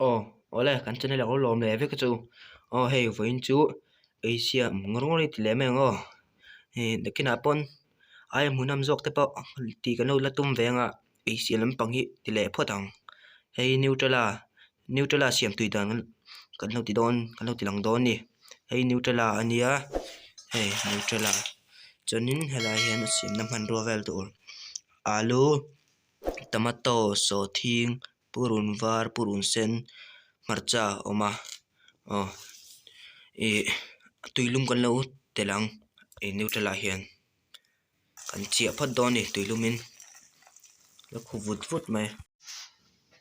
Aw awle kan channel a lo lawm leh vek a chu aw hei vawiin chu ei siam ngawr ngawr hi ti leh mai ang aw ih nakinah pawn aia hmuhnawm zawk te pawh tih kan lo la tum ve ang a ei siam lampang hi ti leh phawt ang hei nutella nutella siam tui dan kan lo ti dawn kan lo ti lang dawn a ni hei nutella a nia hei nutella chuanin helaiah hian a siamna hmanrua vel tur alu tomato sawhthing purun var purun sen hmarcha a awm a aw ih tuilum kan lo telh ang ih nutella ah hian kan chiah phawt dawn a ni tuilumin a khu vut vut mai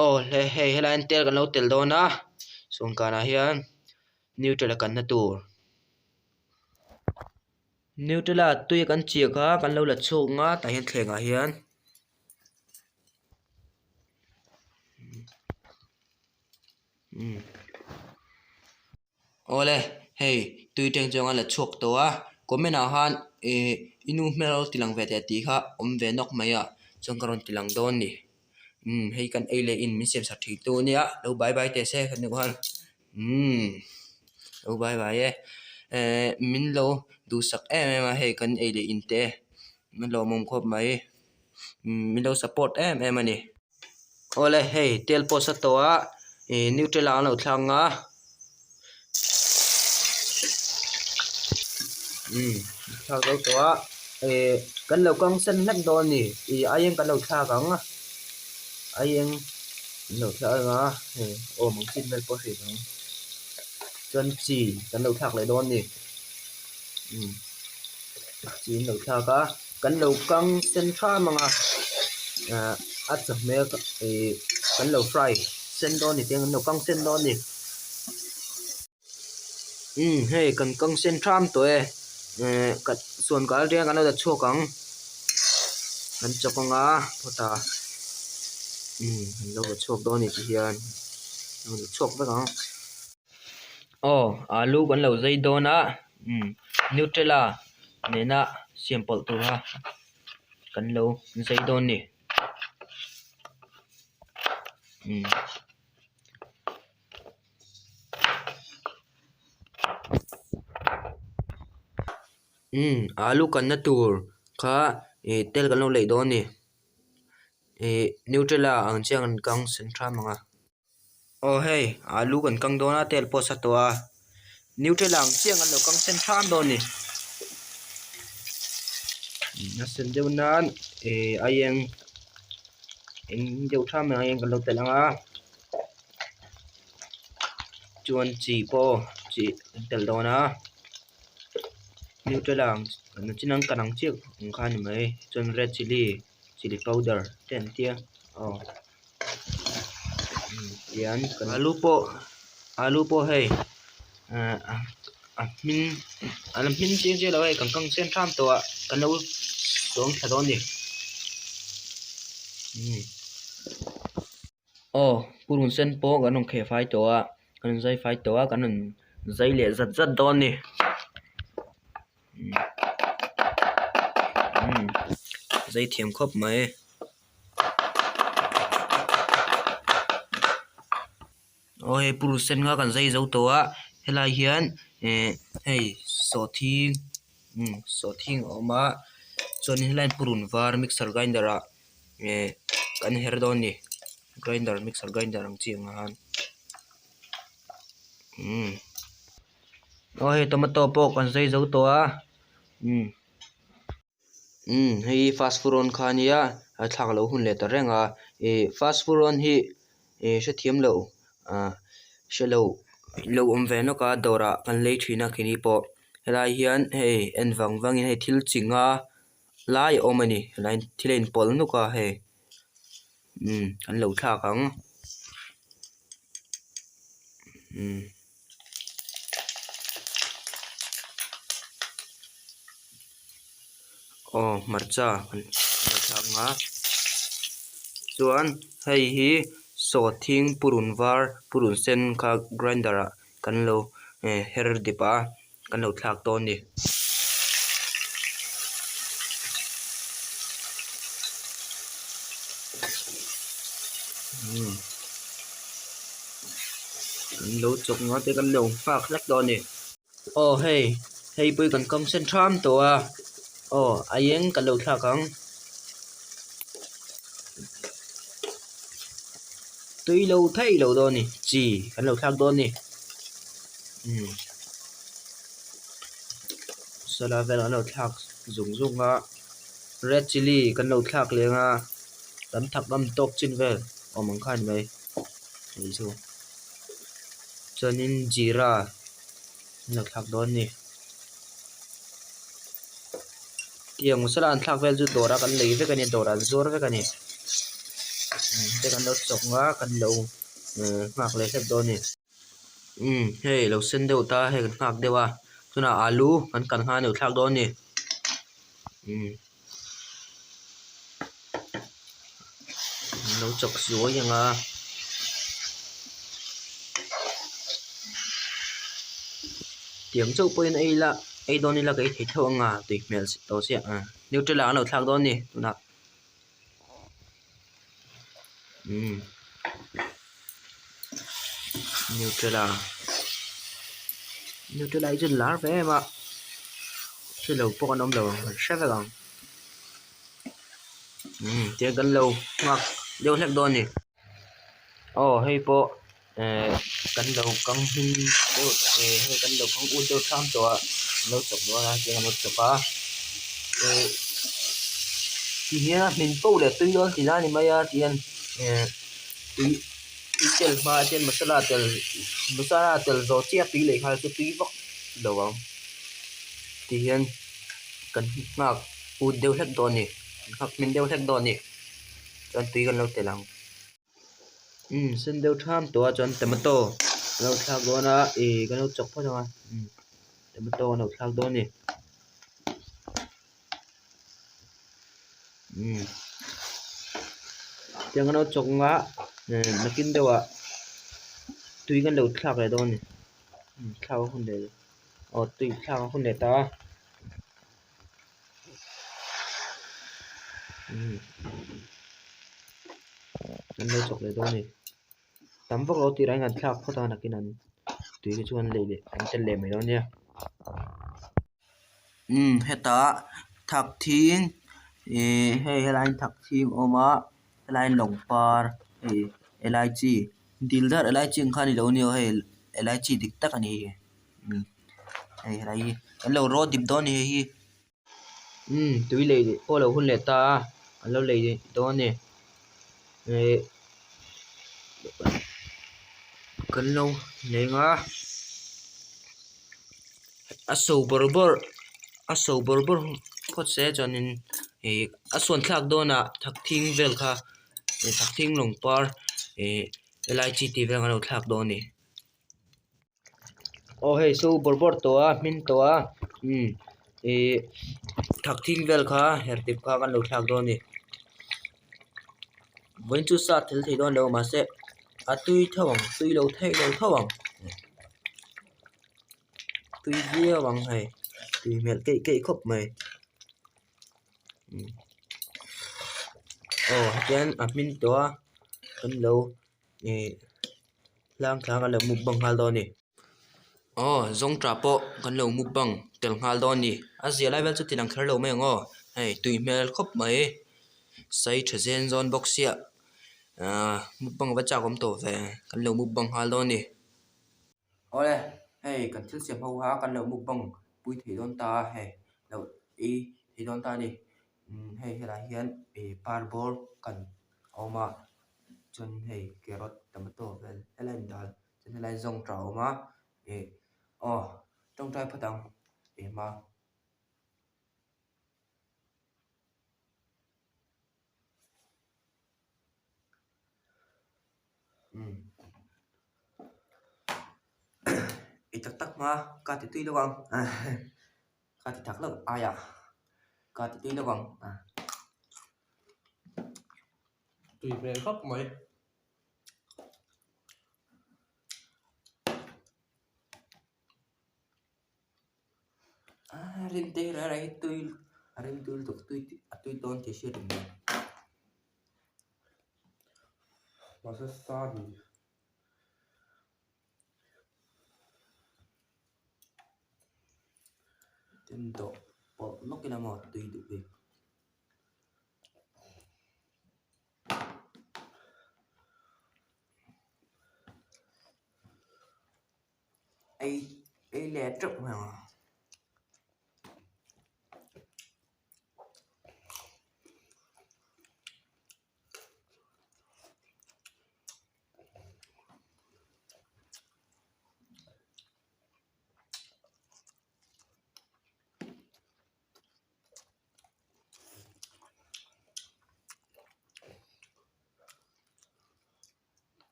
aw hle hei helai hian tel kan lo telh dawn a sawngkanah hian nutella kanna tur. Nutella tui kan chiah kha kan lo la chhuak ang a tah hian thleng ah hian awle hei tui teng chuan a la chhuak tawh a comment ah khan ih i nu hmel a lo ti lang ve teh tih kha awm ve nawk mai a chuan ka rawn ti lang dawn a ni umm hei kan ei leh in min siam sak thin tu ania lo bye bye teh se ka nu khan umm lo bye bye e ehh min lo duhsak em em a hei kan ei leh in te min lawmawm khawp mai umm min lo support em em a ni. Awle hei tel pawh sa tawh a ih nutella an lo thlang a umm thlak zo tawh a ih kan lo kang sen hlek dawn a ni ih aieng kan lo thlak ang aieng an lo thlak ang a hei awm ang chin vel pawh a hriat ang chuan chi kan lo thlak leh dawn a ni umm chi an lo thlak a. Kan lo kang sen hram ang a ah a chawhmeh ih kan lo fry sen dawn a ni tiang an lo kang sen dawn a ni umm hei kan kang sen hram tawh e eh ka suan kal riang kan lo la chhuak ang kan chawk ang a phawt a umm kan lo la chhuak dawn a ni tihian kan lo chhuak vek ang. Aw alu kan lo zai dawn a umm nutella nena siam pawlh tura kan lo zai dawn a ni umm. Umm alu kanna tur kha ih tel kan lo leih dawn a ni ih nutella ang chian an kang sen hram ang a. Aw hei alu kan kang dawn a tel pawh a sa tawh a nutella ang chiah an lo kang sen hram dawn a ni a sen deuh nan ih aieng eng deuh hram mai aieng kan lo telh ang a chuan chi pawh chi kan telh dawn a nutella ang chin ang kan ang chiah ang kha a ni mai chuan red chilli chilli powder te an tia aw. Tian alu pawh alu pawh hei ah a hmin a la hmin chiang chiang lo a hei kan kang sen hram tawh a kan lo sawm thla dawn a ni umm aw purun sen pawh kan rawn kheh fai tawh a kan rawn zai fai tawh a kan rawn zai leh zat zat dawn a ni. Umm zai thiam khawp mai. Aw hei purun sen kha kan zai zo tawh a helai hian eh hei sawhthing umm sawhthing a awm a chuanin helai hian purun var mixer grinder ah eh kan her dawn a ni grinder mixer grinder ang chi ang khan umm. Aw hei tomato pawh kan zai zo tawh a umm umm hei hi fast food rawn kha a nia a thlak loh hun leh ta reng a ih fast food rawn hi ih hrethiam loh ah hre loh lo awm ve nawk a dawrah kan lei thin a keini pawh helai hian hei en vang vangin hei thil chi nga lai a awm a ni helai thil a inpawlh nuk a hei umm an lo thlak ang umm. Aw hmarcha kan lo thlak ang a chuan hei hi sawhthing purun var purun sen kha grinder ah kan lo eh her dip a kan lo thlak dawn a ni. Kan lo chawk nga te kan lo nghak hlek dawn a ni. Aw hei hei pawh hi kan kam sen ṭham tawh a aw a eng kan lo thlak ang. Tui lo thei lo dawn a ni chi kan lo thlak dawn a ni umm sala vel an lo thlak zung zung a red chilli kan lo thlak leh ang a tam thak ngam tawk chin vel awm ang kha a ni mai hei chu chuanin jeera an lo thlak dawn a ni. Tiang masala an thlak vel chu dawrah kan lei vek a ni dawrah an zuar vek a ni te kan lo chawk nga kan lo nghak leh hlek dawn a ni umm hei lo sen deuh ta hei kan nghak deuh a tunah alu kan kan nghal a lo thlak dawn a ni umm an lo chawk zuai ang a. Tiang chauh pawhin ei ila ei dawn ila ka ei thei theuh ang a tui hmel tawh chiah a nutella an lo thlak dawn a ni tunah umm nutella nutella hi chu lar ve em a hrelo pawh an awm lo ang an hre vek ang umm tiang kan lo nghak deuh hlek dawn a ni. Aw hei pawh ehh kan lo kang hmin deuh ehh hei kan lo kang ut deuh thlam tawh a an lo chawp dawn a tiang an lo chawp a ehh ti hian a hmin poh leh tui dawn tih lai a ni mai a tihian ehh tui tui tel hma chuan masala tel masala tel zawh chiah tui leh nghal chu tui vak lo ang ti hian kan nghak ut deuh hlek dawn a ni nghak hmin deuh hlek dawn a ni. Chuan tui kan lo telh ang umm sen deuh tham tawh a chuan tomato a lo thlak dawn a ih kan lo chawk phawt ang a umm tomato an lo thlak dawn a ni umm tiang kan lo chawk ang a nakin deuh ah tui kan lo thlak leh dawn a ni umm thlak a hun leh aw tui thlak a hun leh ta a. An lo chawk leh dawn a ni tam vak lo tirah hian an thlak phawt a nakin an tui te chu an lei leh an tel leh mai dawn nia umm hetah thak thing ih hei helai hi thak thing a awm a helai hi lawng par hei elaichi dil dar elaichi ang kha a ni lo ania hei elaichi dik tak a ni hei. Hei helai hi an lo raw dip dawn a ni hei hi umm tui lei pawh a lo hun leh ta a an lo lei dawn a ni ih kan lo leng a a so bawrh bawrh a so bawrh bawrh phawt se chuanin ih a suan thlak dawnah thakthing vel kha thakthing lawng par ih elaichi tih vel an lo thlak dawn a ni. Aw hei so bawrh bawrh tawh a hmin tawh a umm ihh thakthing vel kha hertip kha kan lo thlak dawn a ni vawiin chu sa tel thei dawn lo mahse a tui tho ang tui lo theih lo tho ang tui viau ang hei tui hmel keih keih khawp mai umm aw hetiang a hmin tawh a kan lo ih hlang thla kan lo mukbang nghal dawn a ni aw zawngtah pawh kan lo mukbang tel nghal dawn a ni a zia lai vel chu ti lang kher lo mai ang aw hei tui hmel khawp mai sei tha zen zawn bawk sia ahh mukbang va chak awm tawh ve kan lo mukbang nghal dawn a ni. Awle hei kan thil siam ho kha kan lo mukbang pui thei dawn ta a hei lo ei thei dawn ta a ni umm hei helai hian ih parbawr kan a awm a chuan hei carrot tomato vel helai in dal chuan helai zawngtah a awm a ih aw tawngtai phawt ang ema. Umm i tak tak hma ka ti tui lo ang ka ti tak loh aiah ka ti tui lo ang. Tui hmel khawp mai. A rim te hi reng reng hi tui a rim tui lutuk tui a tui dawn tih hriat ang mai. Mahse sa ni. Tin dawh pawlh nawk ila maw tui duh bik. Ei ei leh teuh mai ang a.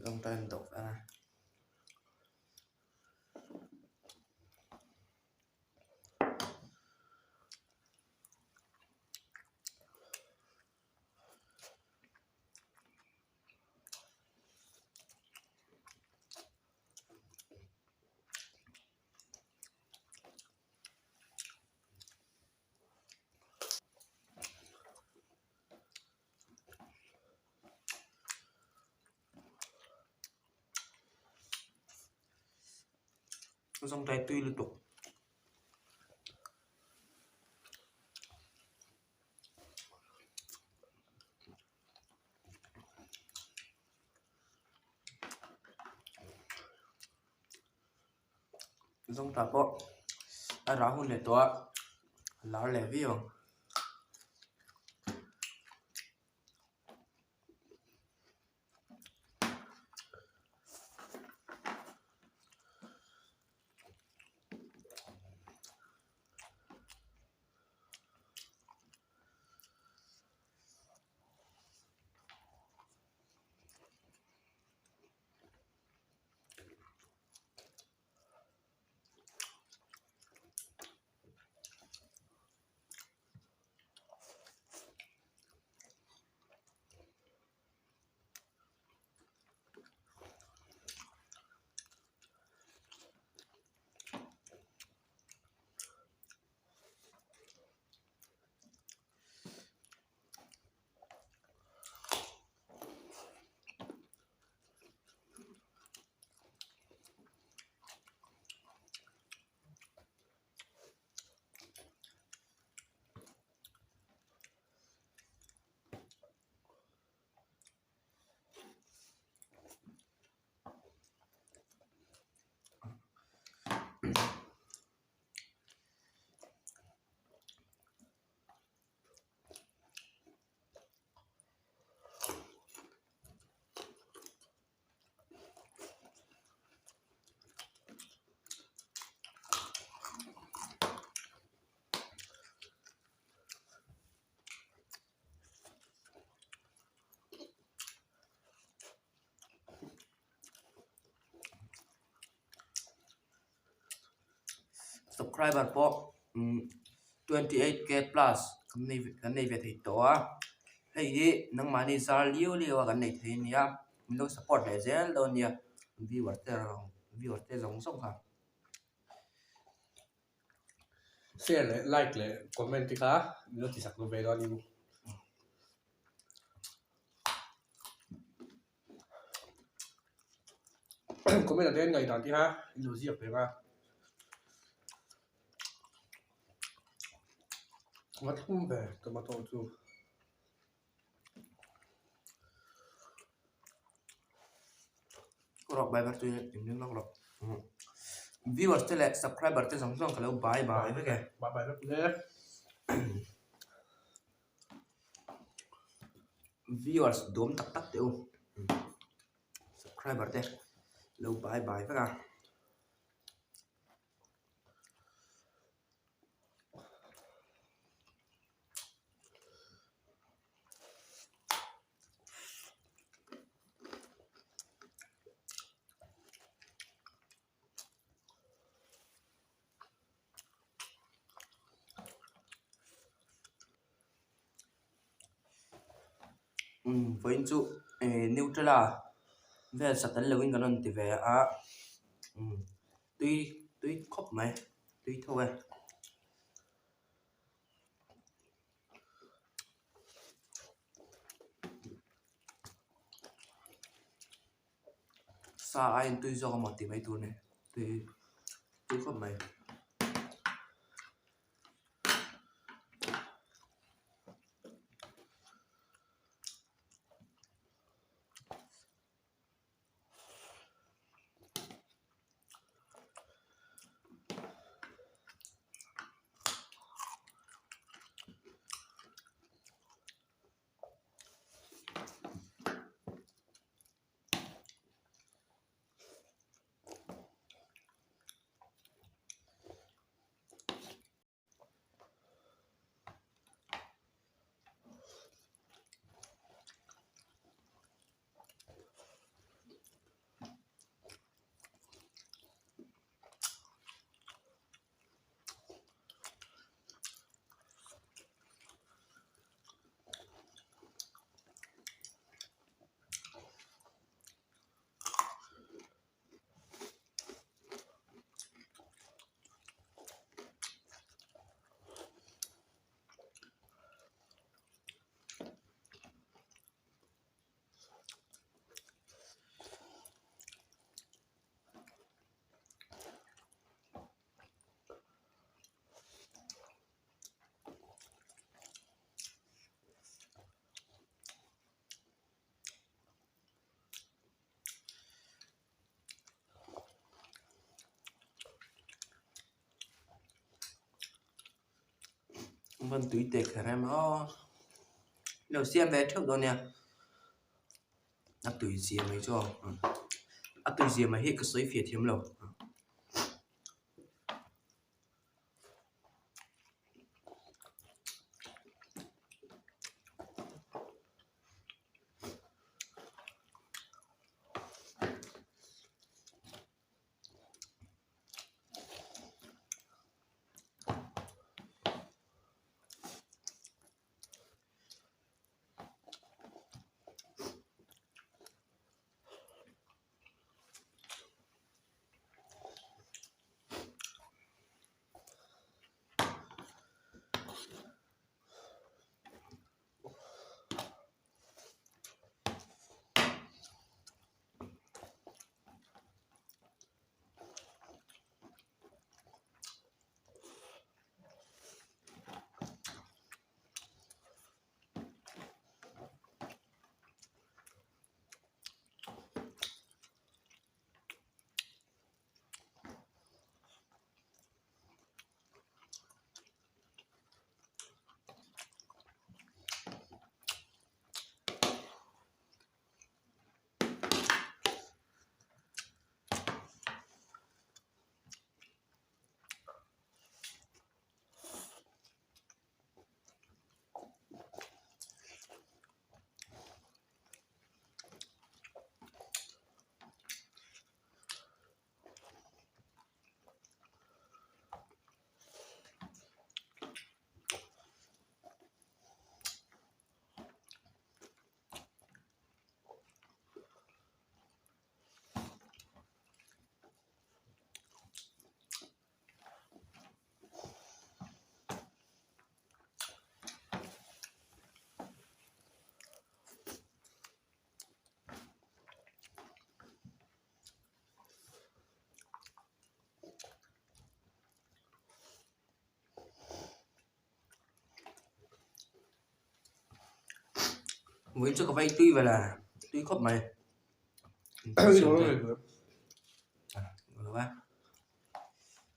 Tawngtai an dawh a. Zawngtai tui lutuk. Zawngtah pawh a rah hun leh tawh a a lar leh viau ang. Subscriber pawh umm 28k plus kan nei kan nei ve thei tawh a hei hi nangmahni zar liau liau a kan nei thei a nia min lo support leh zel dawn nia viewer te viewer te zawng zawng kha. Share leh like leh comment te kha min lo ti sak duh ve dawn in. Comment ah te hian ngaihdan te kha in lo ziak ve ang a. Va thlum ve tomato chu. Rawk bai ber chu in ring lawk rawk. Viewers te leh subscriber te zawng zawng ka lo bye bye vek e. Bye bye vek le. Viewers duam tak tak teh u. Subscriber te lo bye bye vek a. Umm vawiin chu eh Nutella vel sa tel loin kan rawn ti ve a umm tui tui khawp mai tui tho e. Sa aiin tui zawk a maw tih mai tur a ni tui tui khawp mai. Van tui teh kher em aw lo siam ve theuh dawn nia a tui zia mai chu a tui zia mai hi ka sawi fiah thiam lo. Vawiin chu ka vai tui vel a tui khawp mai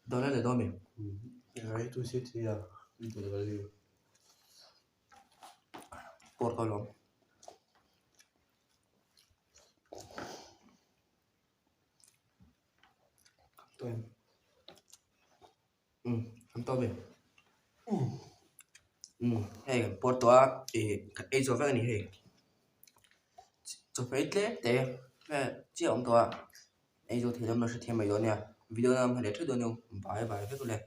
dawn a ni dawn mi. Pawr ka lawm. An tawp e hei kan pawr tawh a ih kan ei zawh vek a ni hei chawhmeh tlem te chiah a awm tawh a ei zawh thei lam lo hrethiam mai dawn nia video lam hman leh theuh dawn nia bye bye vek ule.